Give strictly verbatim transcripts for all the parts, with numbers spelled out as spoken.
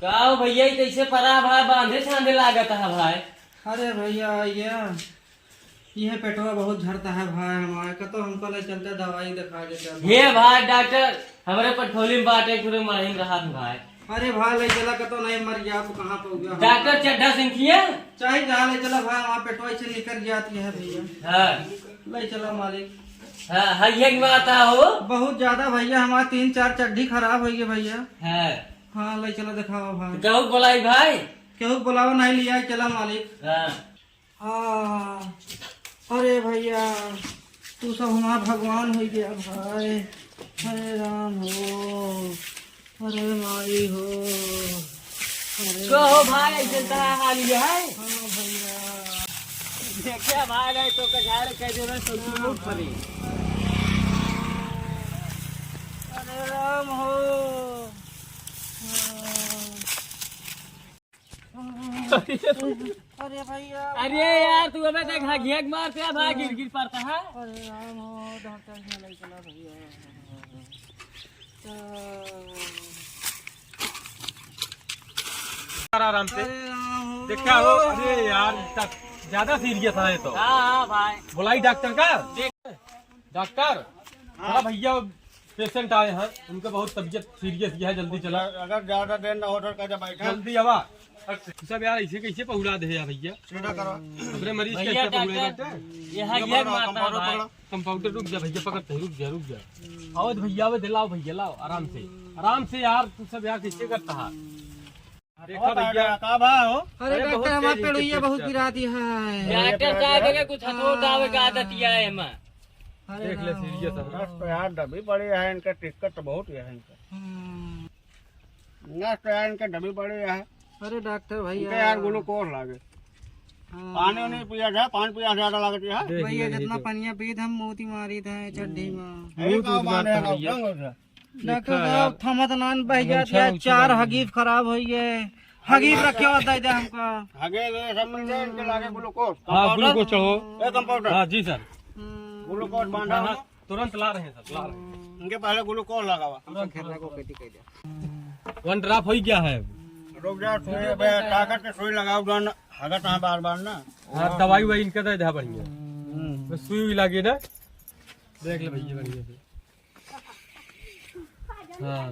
का हो भइया, ई कइसे परा भाई, बांधे छांधे लागत है भाई? अरे भइया, ये, ये पेटवा बहुत झरता है भाई हमारे, कतो हमको ले चलते दवाई दिखा देते भाई। हे भाई डॉक्टर, हमरे पटखोली में बाटे, पूरे माहिम रहा था भाई। अरे भाई, ले चला, कतो नहीं मर गया, आप कहाँ पे हो गया? डॉक्टर चड्ढा सिंह किया? चाहे जहाँ ले चला भाई, वहाँ पेटवा से निकल जाती है भइया। हाँ। ले चला मालिक। हाँ, हाँ, ये की बात है हो। बहुत ज्यादा भइया, हमारे तीन चार चड्ढी खराब होइ गए भइया। हाँ। हाँ, ले चला दिखावा भाई। तो केहू के बोलाई भाई? केहू के बोलावा नहीं, लिया चला मालिक। हाँ। हाँ। अरे भइया, तू सब हमार भगवान होइ गया भाई। अरे राम हो, अरे माई हो, अरे कहो भाई, ऐसे का हाल ये है? हाँ भइया। देखिया भाई, नहीं तो कछाड़ कह देवे तो तू उठ पड़ी। अरे राम हो। अरे भइया। अरे यार, तू अबे देख, हाँ, घेक मारते हैं भाई, गिर गिर पड़ता है। अरे राम हो, डॉक्टर में ले चला भइया। आराम से। अरे राम हो। देखा हो, अरे यार, इतना ज्यादा सीरियस है तो। हाँ, हाँ भाई। बुलाई डॉक्टर का। देख। डॉक्टर, हाँ। बड़ा भइया पेशेंट आए हैं, उनका बहुत तबीयत सीरियस है, जल्दी चला। अगर ज्यादा देर ना हो तो कह दे बैठा। जल्दी आवा। सब यार, ऐसे कैसे पहुड़ा दे यार भइया? सीधा करो। अपने मरीज भइया कैसे पहुड़ा डॉक्टर, डॉक्टर? ये है, ये ये पकड़ो, मारता है कंपाउंडर भाई। पकड़ो। कंपाउंडर रुक जा भइया, पकड़ते हैं, रुक जा, रुक जा। आओ भइया, आओ, दिलाओ भइया, लाओ आराम से, आराम से यार, तू सब यार कैसे करता है? देखा भइया। का भा हो? अरे अरे, बहुत डॉक्टर, हमार तेज पेड़ुइया इनके बहुत पिस्टल। गिरा दी है। डॉक्टर साहब के कुछ हथौड़ उठावे का आदत ही है एमा। अरे देख ले, राम। सीरियस है। नस तो यार दबी पड़ी है, इनका दिक्कत तो बहुत है इनका। हम्म। नस तो यार इनका दबी पड़ी है। अरे डॉक्टर भइया। इनका यार ग्लूकोज लागे। हाँ। पानी नहीं पिया जाए, पानी पिया ज्यादा लागत है। देख भइया, ले, जितना यही तो। पनिया पीत हम मोती मारी थे चड्ढी में। यही बहुत काम बात है, है भइया। जंग हो गया। डॉक्टर देखा साहब, यार, थमत नान बह गया, गमछा उछला चार है। हगीज खराब होइ गए। हगीज रखे होता है हमका। हगीज ये सब मिल जाए, इनके लागे ग्लूकोज। हाँ, कंपाउंडर। ग्लूकोज चढ़ो। ए, कंपाउंडर। हाँ, जी सर। हम्म। ग्लूकोज बांधा हाँ, हाँ, हो। तुरंत ला रहे हैं सर, ला रहे हैं। इनके पहले ग्लूकोज लगावा। तुरंत घेरना को पेटी कह दिया। वन ड्रॉप हो गया है। रुक जा, सुई, बे, ताकत से सुई लगाओ, जौन हगत है बार बार ना। हाँ, दवाई ववाई इनका दे दे बढ़िया। हम्म। बस सुई भी लागे ना। देख ले भइया बढ़िया से। हाँ।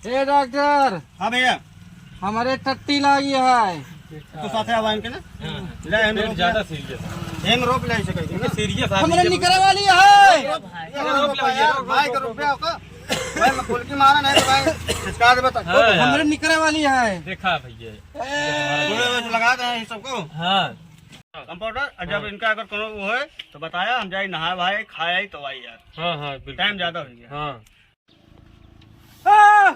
ए डॉक्टर, हाँ भइया। हमरे टट्टी लागी है। तो साथे आवा इनके ना। हाँ। ले, हम पेट रोक ज्यादा ले। सीरियस है। हम रोक ले इसे कहीं। इनके सीरियस है, हमरे सीरियस। निकरे वाली है। ये रोक ले, ये रोक भाई, ले। भाई, रुपया होगा। भाई, मैं फुल्की मारा नहीं तो भाई, खिसका देबे तक। हाँ यार। हमरे निकरे वाली है। देखा भइया। ए। थोड़े बहुत लगा दे हैं सबको। हाँ। कंपाउंडर, और जब हाँ। इनका अगर कोनो वो है, तो बताया, हम जाई नहाए वहाए, खाए आई तो आई यार। हाँ, हाँ, बिल्कुल। टाइम ज्यादा हो गया। हाँ। आ!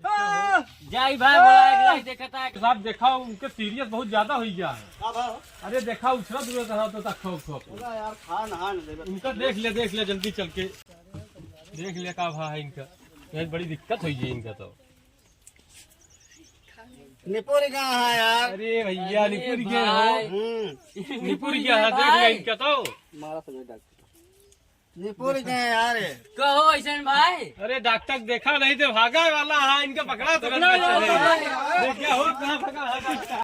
आ! जाई भाई, बोला एक लाख देखा था। साहब, देखा, उनके सीरियस बहुत ज्यादा हो गया है। का भा? अरे, देखा, उछला दूर रहा तो तक खो, खो। बोला यार, खा, नहा न देबे। उनका देख ले, देख ले, जल्दी चल के। देख ले, का भा है इनका। यार, बड़ी दिक्कत हो गई इनका तो। निपुर गया है यार। अरे भइया, अरे निपुर गया हो। भाई। हम्म। निपुर गया है, देख ले भाई। इनका तो। मारा समझ डॉक्टर। निपुर गए यार। कहो ऐसन भाई। अरे डॉक्टर देखा नहीं तो भागा वाला है, इनका पकड़ा तो पकड़ा लो। देखा हो कहाँ भागा है।